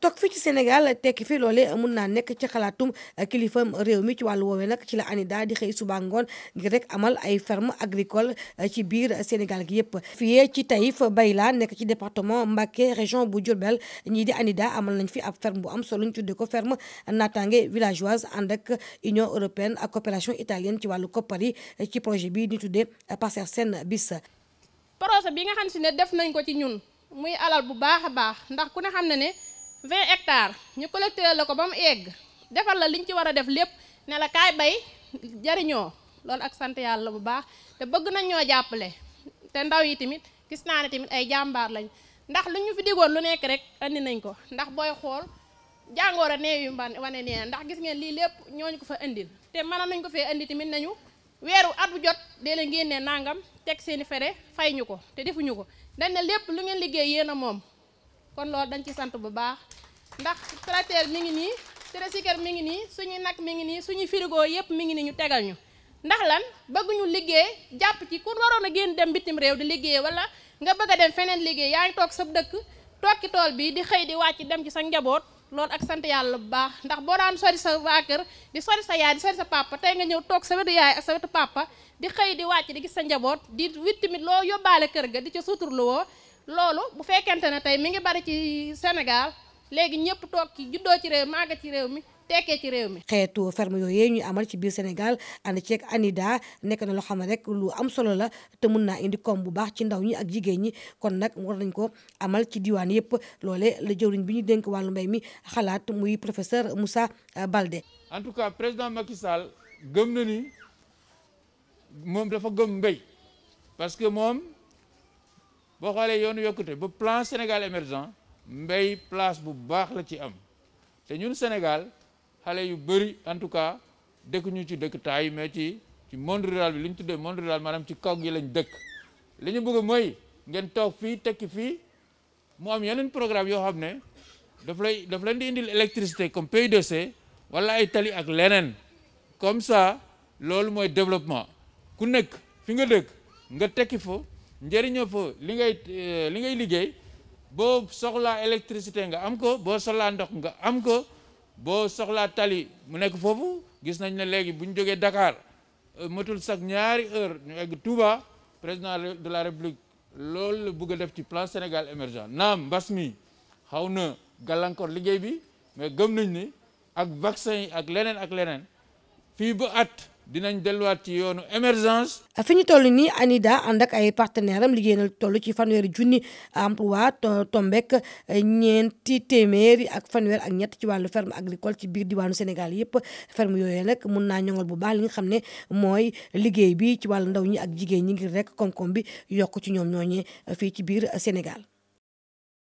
toog fii ci Sénégal tekki fi loole mun naa nekk ci xalaatum kilifam réew mi ci wàllu woowee nag ci la ANIDA di xëy suba ngoon ngir rek amal ay ferme agricole ci biir Sénégal gi yëpp. fii ci Taïf Bayla nekk ci département Mbacké région bu Diourbel ñii di ANIDA amal nañ fi ab ferme bu am solo ñu tuddee ko ferme naataange villageoise ànd ak Union européenne ak coopération italienne ci wàllu koppar yi ci projet bi ñu tuddee Patersen bis. projet bi nga xam si ne def nañ ko ci ñun muy alal bu baax a baax ndax ku ne xam ne 20 hectares ñu collecté la ko ba mu egg defal la liñ ci war a def lépp ne la kaay bay jariñoo loolu ak sant yàlla bu baax te bëgg nañ ñoo jàppale te ndaw yi tamit gis naa ne tamit ay jàmbaar lañ ndax lu ñu fi digoon lu nekk rek andi nañ ko ndax booy xool jàngoor a neew yu wane nee ndax gis ngeen lii lépp ñooñu ko fa indil te mënoon nañ ko fee indi tamit nañu weeru at bu jot dee leen génnee nangam teg seeni fere fay ñu ko te defuñu ko dañ ne lépp lu ngeen liggéey yéen a moom kon loolu dañ ci sant bu baax ndax tracteur mi ngi nii tricycle mi ngi nii suñuy nag mi ngi nii suñuy frigo yëpp mi ngi nii ñu tegal ñu ndax lan bëgguñu liggéey jàpp ci ku waroon a génn dem bitim réew di liggéey wala nga bëgg a dem feneen liggéey yaa ngi toog sa dëkk toog ci tool bi di xëy di wàcc dem ci sa njaboot loolu ak sant yàlla bu baax ndax boo daan sori sa waa kër di sori sa yaay di sori sa papa tey nga ñëw toog sa wetu yaay ak sa wetu papa di xëy di wàcc di gis sa njaboot di wit tamit loo yóbbaale kër ga di ca suturlu woo loolu bu fekkente ne tey mi ngi bari ci Sénégal léegi ñëpp toog ci juddoo ci réew màgg ci réew mi tekkee ci réew mi. xeetu ferme yooyu ñuy amal ci biir Sénégal ànd ceeg ANIDA nekk na loo xam ne rek lu am solo la te mun naa indi koom bu baax ci ndaw ñi ak jigéen ñi kon nag war nañ ko amal ci diwaan yëpp loole la jëwriñ bi ñu dénk wàllu mbay mi xalaat muy professeur Moussa Baldé. en tout cas président Macky Sall gëm na ni moom dafa gëm mbéy parce que moom boo xoolee yoonu yokkute ba plan Sénégal émergent mbéy place bu baax la ci am te ñun Sénégal xale yu bëri en tout cas dëkk ñu ci dëkk taay mais ci monde rural bi li ñu tuddee monde rural maanaam ci kaw gi lañ dëkk li ñu bëgg mooy ngeen toog fii tekki fii mu am yeneen programme yoo xam ne daf leen di indil électricité comme PUDC wala ay tali ak leneen comme ça loolu mooy développement ku nekk fi nga dëkk nga tekki fa njëriñoo fa li ngay liggéey boo soxlaa électricité nga am ko boo soxlaa ndox nga am ko boo soxlaa tali mu nekk foofu gis nañ ne léegi bu ñu jógee Dakar matul sax ñaari heure ñu egg Touba président de la République loolu la bëgg a def ci plan Sénégal émergent naam mbas mi xaw na gàllankoor liggéey bi mais gëm nañ ni ak vaccin yi ak leneen fii ba at dinañ delluwaat ci yoonu émergence. fi ñu toll nii ANIDA ànd ak ay partenaires am liggéey na toll ci fanweeri junni emploi tombek ñeenti téeméeri ak fanweer ak ñett ci wàllu ferme agricole ci biir diwaanu Sénégal yëpp ferme yooyu nag mun naa ñoŋal bu baax li nga xam ne mooy liggéey bi ci wàllu ndaw ñi ak jigéen ñi ngir rek koom-koom bi yokk ci ñoom ñooñee fii ci biir Sénégal.